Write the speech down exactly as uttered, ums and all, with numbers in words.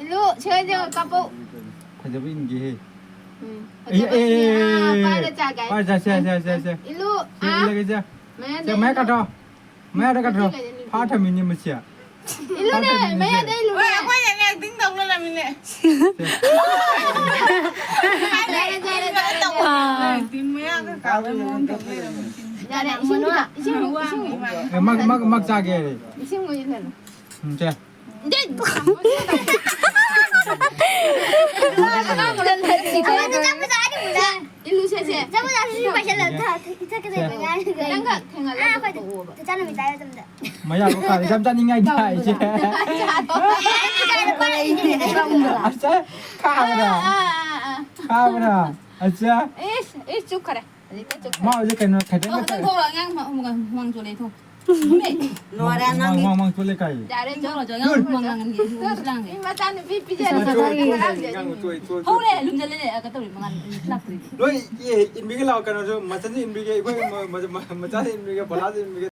ꯏꯜꯂꯨ, ꯁꯦ, ꯁꯦ, ꯀꯥꯞꯄꯧ꯫ ꯐꯖꯕ ꯏꯟꯒꯦꯍꯦ꯫ ꯎꯝ, ꯑꯦ, ꯐꯖꯕ ꯑꯦ, ꯏꯟꯒꯦ꯫ ꯑꯦ, ꯑꯥ, ꯑꯦ, ꯄꯥꯏꯔ ꯆꯥꯒꯦ꯫ ꯄꯥꯏꯔ ꯆꯥꯁꯦ, ꯆꯥꯁꯦ, ꯆꯥꯁꯦ꯫ ꯏꯜꯂꯨ, ꯁꯦ, ꯑꯥ꯫ ꯏꯜꯂꯒꯦ, ꯁꯦ꯫ ꯃꯌꯥꯗ ꯁꯦ, ꯃꯌꯥ ꯏꯜꯂꯨ꯫ ꯀꯥꯊꯣꯛꯑꯣ꯫ ꯃꯌꯥꯗ ꯀꯥꯊꯣꯛꯑꯣ꯫ ꯁꯤ ꯀꯩꯗ ꯏꯜꯂꯨ? ꯐꯥ ꯊꯝꯃꯤꯅꯦ ꯃꯁꯤ꯫ ꯏꯜꯂꯨꯅꯦ, ꯐꯥ ꯊꯝꯃꯤꯅꯦ ꯃꯌꯥꯗ ꯁꯤ꯫ ꯏꯜꯂꯨꯅꯦ꯫ ꯍꯣꯏ, ꯑꯩꯈꯣꯏꯅ acting ꯇꯧ ꯂꯩꯔꯝꯃꯤꯅꯦ꯫ ꯁꯦ꯫ ꯌꯥꯔꯦ, ꯌꯥꯔꯦ, ꯌꯥꯔꯦ, ꯌꯥꯔꯦ꯫ ꯑꯥ꯫ Acting ꯃꯌꯥꯒ ꯀꯥꯕꯩ ꯃꯑꯣꯡ ꯇꯧ ꯂꯩꯔꯝꯃꯤꯅꯦ꯫ ꯌꯥꯔꯦ, ꯏꯁꯤꯡ ꯈꯤꯇ, ꯏꯁꯤꯡ, ꯏꯁꯤꯡ꯫ ꯑꯦ, ꯃꯛ, ꯃꯛ, ꯃꯛ ꯆꯥꯒꯦ ꯍꯥꯏꯔꯦ꯫ ꯏꯁꯤꯡ ꯑꯣꯏꯅ ꯊꯛꯑꯣ꯫ ꯎꯝ, ꯁꯦ꯫ ꯏꯜꯂꯨꯁꯦ, ꯁꯦ꯫ ꯅꯪꯒ ꯊꯦꯡꯅꯜꯂꯒ ꯇꯣꯛꯑꯣꯕ꯫ ꯃꯌꯥ ꯀꯣꯛ ꯀꯥꯔꯦ, ꯌꯥꯝ ꯆꯥꯅꯤꯡꯉꯥꯏꯗꯤ ꯍꯥꯏꯁꯦ꯫ ꯑꯁꯦ, ꯈꯥꯕ꯭ꯔꯥ? ꯑꯥ, ꯑꯥ, ꯑꯥ, ꯑꯥ꯫ ꯈꯥꯕ꯭ꯔꯥ? ꯑꯁꯦ꯫ ꯏꯁ, ꯏꯁ, ꯆꯨꯞꯈ꯭ꯔꯦ꯫ ꯍꯧꯖꯤꯛꯇ ꯆꯨꯞꯈ꯭ꯔꯦ꯫ ꯃꯥ ꯍꯧꯖꯤꯛ ꯀꯩꯅꯣ ꯈꯥꯏꯗꯣꯛ ꯑꯣ, ꯈꯛꯇꯪ ꯊꯣꯛꯂꯛꯑꯣ, ꯑꯉꯥꯡ ꯍꯨꯃꯥꯡ, ꯍꯨꯃꯥꯡ ꯆꯣꯠꯂꯦ, ꯊꯣꯛ꯫ ꯂꯣꯏꯔꯦ, ꯅꯪꯒꯤ꯫ ꯍꯨꯃꯥꯡ ꯆꯣꯠꯂꯦ ꯀꯥꯏ꯫ ꯌꯥꯔꯦ, ꯆꯠꯂꯣ, ꯆꯠꯂꯣ, ꯑꯉꯥꯡ ꯍꯨꯃꯥꯡ ꯂꯥꯡꯍꯟꯒꯦ, ꯍꯨꯃꯥꯡ ꯂꯥꯡꯒꯦ꯫ ꯃꯤ ꯃꯆꯥꯅꯨꯄꯤ ꯄꯤꯖꯔꯦ꯫ ꯃꯆꯣꯏ, ꯃꯆꯣꯏ, ꯃꯆꯣꯏ, ꯃꯆꯣꯏ꯫ ꯍꯧꯔꯦ, ꯂꯨꯝꯖꯜꯂꯦ, ꯑ, ꯀꯩꯗꯧꯔꯤ, ꯃꯉꯥꯜ ꯂꯥꯛꯇ꯭ꯔꯤꯗꯤ꯫ ꯂꯣꯏ, ꯑꯦ, ꯏꯟꯕꯤꯒꯦ ꯂꯥꯛꯑꯣ, ꯀꯩꯅꯣꯁꯨ, ꯃꯆꯟꯁꯨ ꯏꯟꯕꯤꯒꯦ, ꯑꯩꯈꯣꯏ ꯃ-, ꯃ-, ꯃ-, ꯃꯆꯥꯁꯨ ꯏꯟꯕꯤꯒꯦ, ꯕꯣꯂꯥꯁꯨ ꯏꯟꯕꯤꯒꯦ꯫